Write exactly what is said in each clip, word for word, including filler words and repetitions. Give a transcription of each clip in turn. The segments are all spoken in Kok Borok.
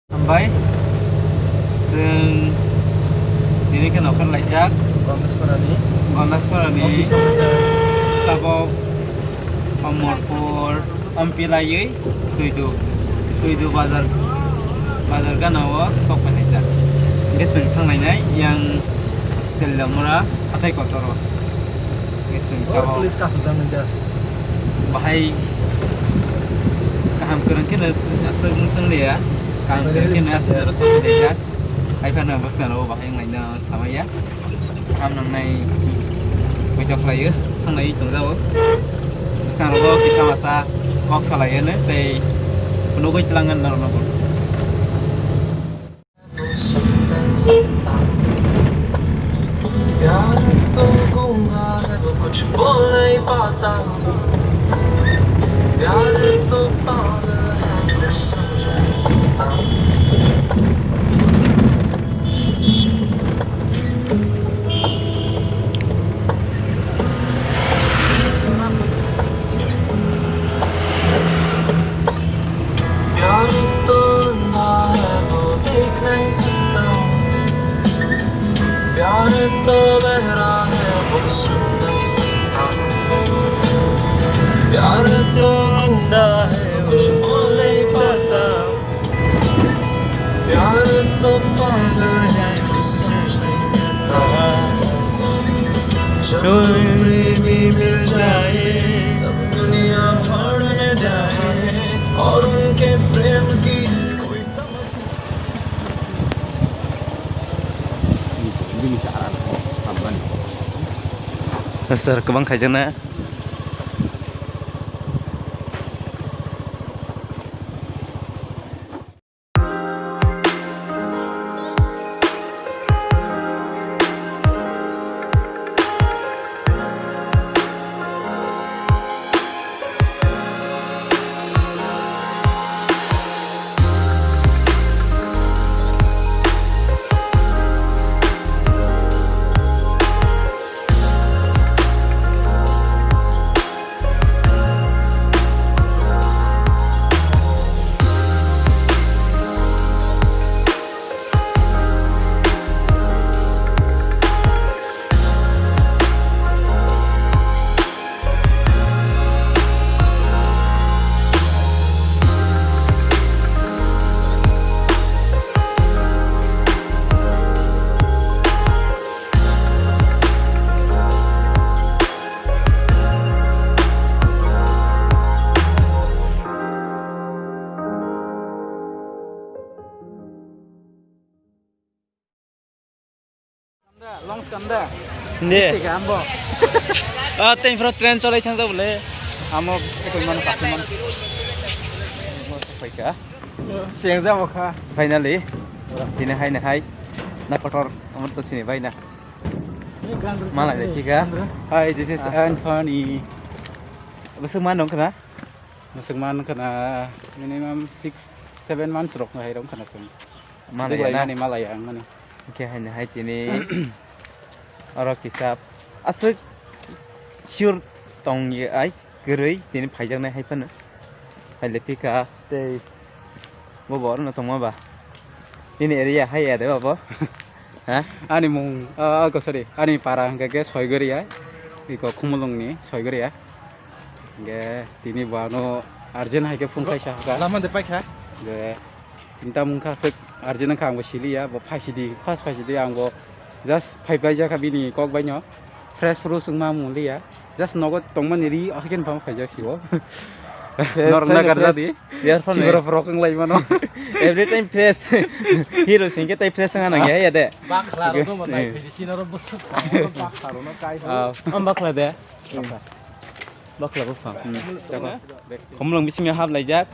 Hambai, chwng tini khe nokha laijak Gondaswarani. Gondaswarani. Office o laijak. Tabok Omorpur, Ompi laiwi Tuidu, Tuidu bazar, bazar gana o sok phai laijak. Hingke chwng thang lainai yang Telamura hathai kotor o. Hingke chwng tabok police kasijak nai jak. Bahai kaham kwrwng kheno aswk wng swng liya. Kaham kwrwng kheno aswk jora sok phai laijak. Hai phano bwskango bahai wng laino samaya. Ham nangnai poito khlaio, thanglaiwi tongjago. Bwskango kisa masa kok salaio no tei phunugwi twlango norokno bo. प्यार तो गूंगा है वो कुछ बोल नहीं पाता। प्यार तो पागल है कुछ समझ नहीं सकता। प्यार तो अंधा है वो देख नहीं सकता। प्यार तो बहरा है वो सुन नहीं सकता। प्यार तो अंधा है वो कुछ बोल नहीं पाता। प्यार तो पागल है कुछ समझ नहीं सकता। जब प्रेमी मिल जाए तब दुनिया भाड़ में जाए और उनके प्रेम की कोई समझ Sir, kwbang khaijak na. Long skam da? Hindi. Mistake ambo. Ah, tei phro train cholai thang jabo le. Amo ekoi man, pakoi man. Mo sok phai kha. Seng jabo kha. Finally. Tini hai na hai. Na kotor, amo to sini bai na. Malai le thik ha. Hi, this is Anthony. Bwswk man nong khna? Bwswk man khna minimum six, seven months rok hai rong khna sung. Malai na? Malai ang mani. Hingke haino hai tini oro kisa aswk sure tong ye ai kwrwi tini phaijaknai hai phano. Hai le thik ha. Tei bo bo oro no tongma ba? Nini area hai ya de ba bo? Ha? Ani mung, ah, ah, sorry, ani para hingke ke Soigoriya, iko Khumulwng ni Soigoriya. Hingke tini bo ano urgent hai ke phone kaisa hoka. Lama de paikha. Je tinta mungkha aswk urgent wngkha, ang bo siliya, bo phaisidi, first phaisidi, ang bo just phaipai jakha bini kok bai no. Fresh phuru swngma mung liya. Just nogo tongmani ri, ahai khe phano phaijak sibo. Fresh, norok na fresh, garja fresh. Di. Siboro frok wng lai mano. Every time fresh. Hero singke tai fresh wngna nang ya, ya de. Bakla rok no nai phai di, sino rok bwswk bakla rok no kai. Ah. Am bakla de. Bakla bwphang. Hmm. Khumulwng bisingo hap laijak.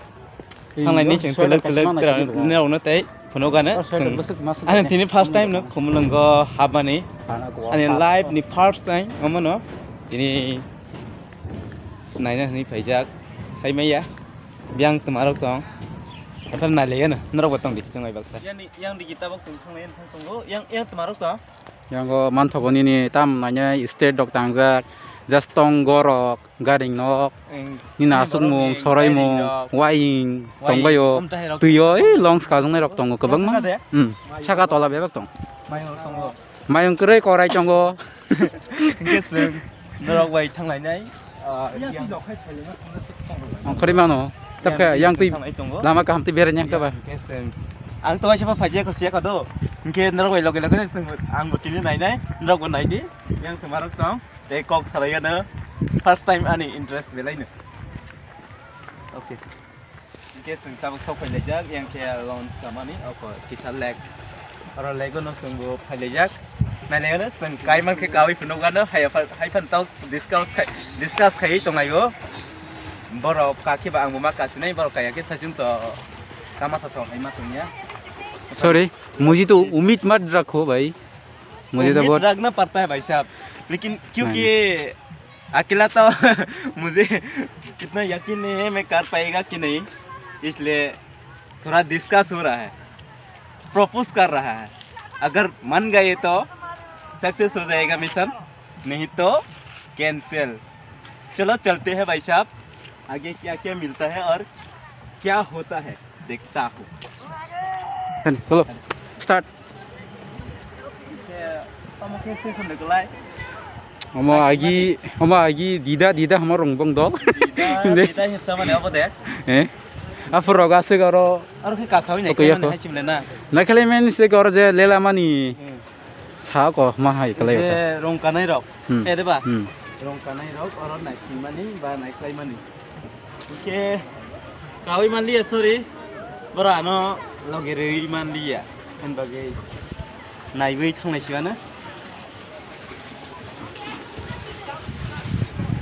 Thanglai ni chwng kwlwk kwlwk nerok no tei phunukgano chwng. Ani tini first time no Khumulwngo hapmani. Ani life ni first time omono tini naina hinwi phaijak, saimaya. Biyang twmarok tong. Aphar nailaigano norokbo tong di chwng bai baksa. Yang digi tabok chwng thanglai thang tongo. Yang, yang twmarok tong. Yango manthogo nini tam nainai state rok tangjak, Just tongo rok, garing nok, Eng, nini aswkmung, soroimung, garing nok, waing, waing, tongbaio. Omtahai rok. Twi o, eh, long swkajwknai rok tongo kwbangma. Saka de? Hmm. Saka tola bebak tong. Mayung tongo. Mayung kwrwi korai tongo. Hwnkhe chwng norok bai thanglainai. Ah, yang. Ongkhorwi mano. Tabkhe yang twi thanglai tongo. Lama kaham twi berainya khe ba. Hwnkhe chwng. Ang to waisa phaijak kho siya kho do. Hwnkhe norok bai loge loge chwng ang bo tini nainai. Norok bo naidi. Yang swmarok tong. Tei kok salai gano first time ani interest belai no. Okay. Hwnkhe chwng tabuk sok phai laijak, yang khe launch kamani, oko kisa lake. Oro lake no chwng bo phai laijak. Nai lai gano chwng kai man khe kaui phunuk gano, hai phan, hai phan tok discuss khai, discuss khaiwi tong lai o. Borok kakhe ba ang bo ma kasinai, borok kaya khe sachung to kama sa thong hai ma tong ya. Sorry, mujhe to umid mat rakho bhai. मुझे तो उम्मीद बहुत रखना पड़ता है भाई साहब, लेकिन क्योंकि नहीं। अकेला तो मुझे इतना यकीन नहीं है मैं कर पाएगा कि नहीं, इसलिए थोड़ा डिस्कस हो रहा है, प्रपोज कर रहा है। अगर मान गए तो सक्सेस हो जाएगा मिशन, नहीं तो कैंसिल। चलो चलते हैं भाई साहब, आगे क्या क्या मिलता है और क्या होता है। Dekta aku. Kan, chalo. Start. Omo agi, omo agi dida, dida hamo rong bong dol. Dida, dida hirsa mane obo de. Eh? Aphuru rogo aswk oro. Aro khe kasawi nai khe mani hai simle na. Naikhalai mani se oro je lela mani. Hmm. Sa ko ma hai kalai. Rong kanai rok. Hmm. Eh, de ba? Hmm. Rong kanai rok oro nai simani ba nai khlai mani. Hwnkhe kaui manliya, sorry. Boro ano logi rwi manliya. Ani bagwi naiwi thangnai siwano.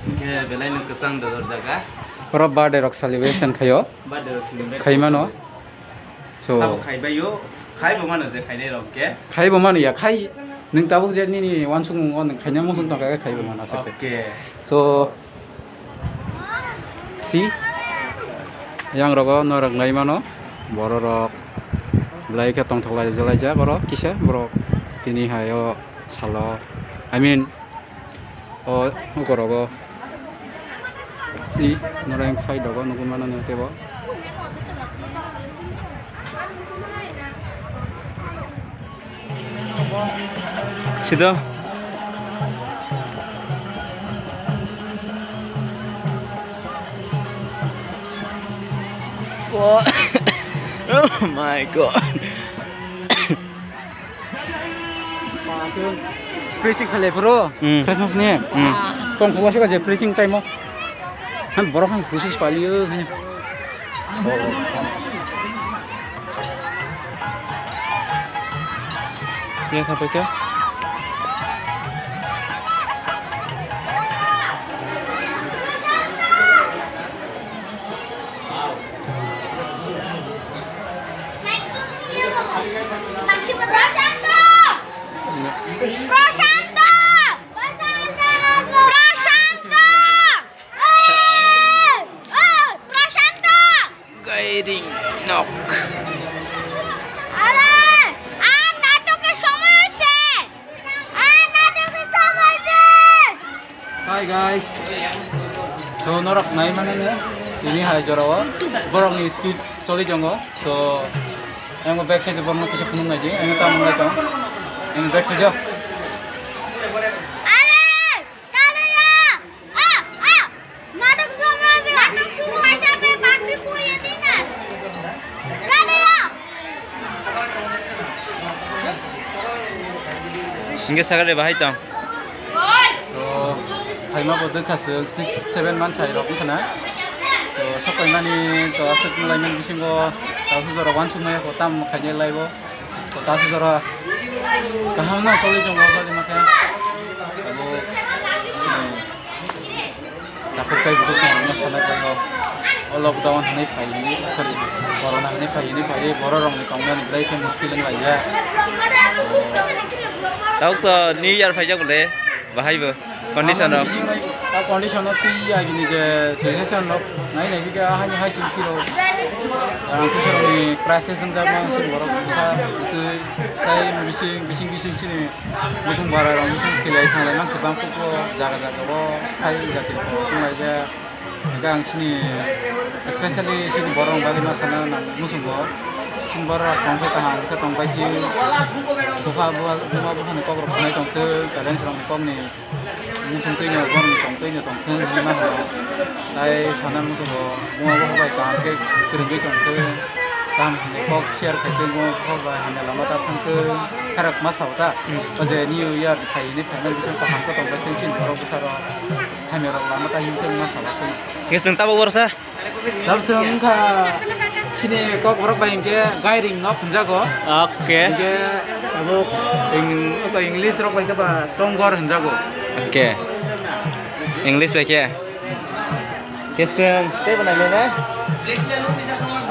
Hwnkhe belai no kwchang dodor jaga. Oro birthday rok celebration khaio. Birthday rok celebration khaimano. So, abo khaibaio, khaibo mano je khainai rok khe. Khaibo mano ya, khai nwng tabuk je nini wansukmung o nwng khaina muchung tongkha khe khaibo mano aswk khe. Okay. So, si yang rogo norok nai mano, borok rok belai khe tongthok lai jalaijak oro kisa borok tini hai o salo, I mean, o, oko rogo. Si, noreng side rogo nugui mano nini tebo. Sido. Oh, oh my God. Preaching khalai phuru, hmm, Christmas ni. Hmm. Tong khubo se je preaching time o. Han borok han khusi paliyo. Ya kha paikha. Prashanto! Prashanto! Prashanto! Prashanto! Gairing nok. আরে, আর নাটকের সময় হয়েছে। আর নাটকের সময় হয়েছে। Hi guys. So norok nai mano ne tini hai jora o borok ni skit choli tongo. So ang back side borok no kisa phunuk nai di. Ang ta mung nai tong. Ang back side o. আরে, আরে, আ, আ, নাটক শুরু হবে। নাটক শুরু হয়ে যাবে। বাকরি পুড়িয়ে দিন না। আরে, আ। Hingke sakare bahai tong. To, phaima bo dwkha se six seven man sai rok wngkha na. To, sokoimani to aswk wnglaimani bisingo, to, aswk jora uansukmaya ko tam khainai laibo. To, aswk jora kaham no choli tongo, choli makhe. Abo, eh, Takhuk tei bukhuk songwrangno sanai bai o, o lockdown hwnwi phai hwnwi, sorry, corona hwnwi phai hwnwi phaiwi bororokni tongnani belai khe muskil wng laijak. Tabuk to New Year phaijak bole. Bahai bo condition rok. Ang bising rai, a condition o twi ya gini je suggestion rok nai nai bika hani hai sing siro. Ang kusa ni crisis wng jak ma sing borok sa twi tai bising bising bising sini mutung bara rok bising kilai thanglai mang se bang kuk jaga jaga o hai jati rok tong lai ja. Hingke ang sini, especially sini borok rok bagwi ma sana nang muchungo. Sini borok rok tong khe kaham khe tong pai chi. Bupha buma bupha ni kok rok khwnai tong thung, parents rok ni kok ni muchung twi no borok ni tong twi no tong thung hinwi ma hano. Tai sana muchungo buma bupha bai kaham khe kwrwngwi tong thung. Kaham hinwi kok share khai thung, buma bupha bai hamya lama ta thang thung. Khairok ma sao ta. Hmm. O je new year phai hinwi phaimani bising kaham khe tong pai thung sini borok bwsa rok. Hamya rok lama ta hinwi thung ma sao se. Hingke chwng tabuk borok sa? Tabuk chwng wngkha chini kok borok bai hingke gairing nok hinjago. Oke. Hingke tabuk ing-, oko English rok bai khe ba tongor hinjago. Oke. English bai khe. Hingke chwng tei bo nai nai na?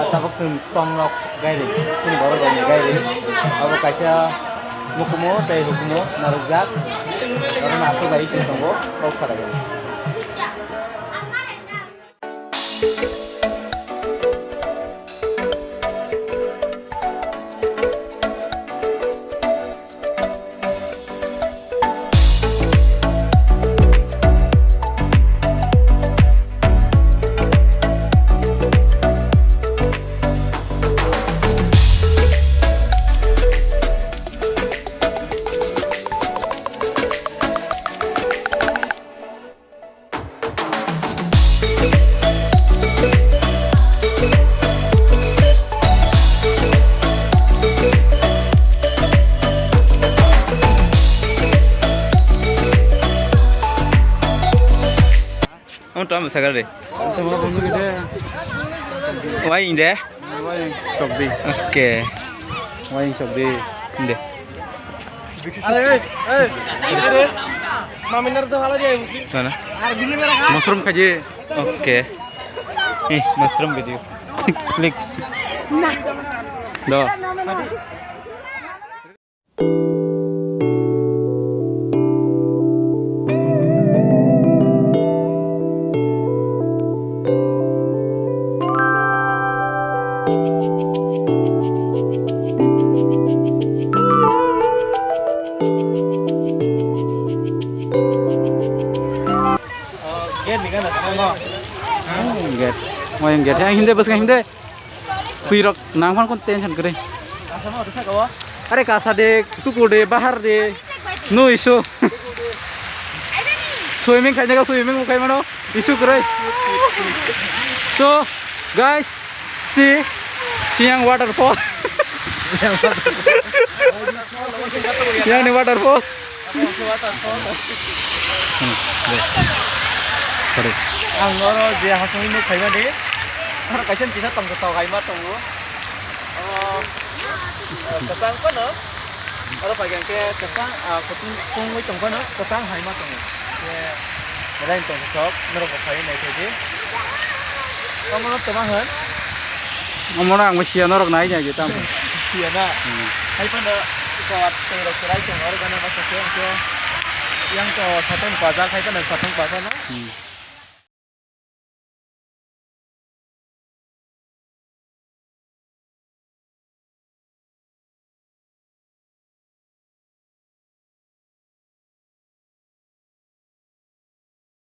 Ah, tabuk chwng tong nok gairing. Chini borok rok ni gairing. Abo kaisa mukumu tei hukumu narwkjak. Oro naithok bai chwng tongo kok sara gairing. Ang tama sakal de. Tama bumbu gede. Wai inde? Wai chokdi. Oke. Wai chokdi. Inde. Are, are, are. Maminar to hala jai. Mana? Mushroom khaji. Oke. Eh, mushroom video. Klik. Nah. Do. Gate ni gana tamo. Hmm, gate. Mo yang gate. Yang hinde bwskang hinde. Twi rok nang phan kon tension kwrwi. Are kasa de, tuku de, bahar de. No issue. Swimming khaina ka swimming bo khai mano. Issue kwrwi. So, guys, see Siang waterfall. Yang ni waterfall. Hmm, de. Sorry. Ang oro je hasongni nuk khaima di. Oro kaisa kisa tong tok kaima tongo. Oro, eh, kwchang phano. Oro pai khe kwchang, ah, kutung tongwi tong phano kwchang haima tongo. Khe rain tong sok norok bo phai nai khe di. Omo no toma hwn. Omo no ang bo siya norok nai nai di tam. Siya na. Hmm. Hai phano kawat tei rok kwrai tong oro gana ma sakhe ang khe. Yang to satong paja khai phano satong paja no. Hmm.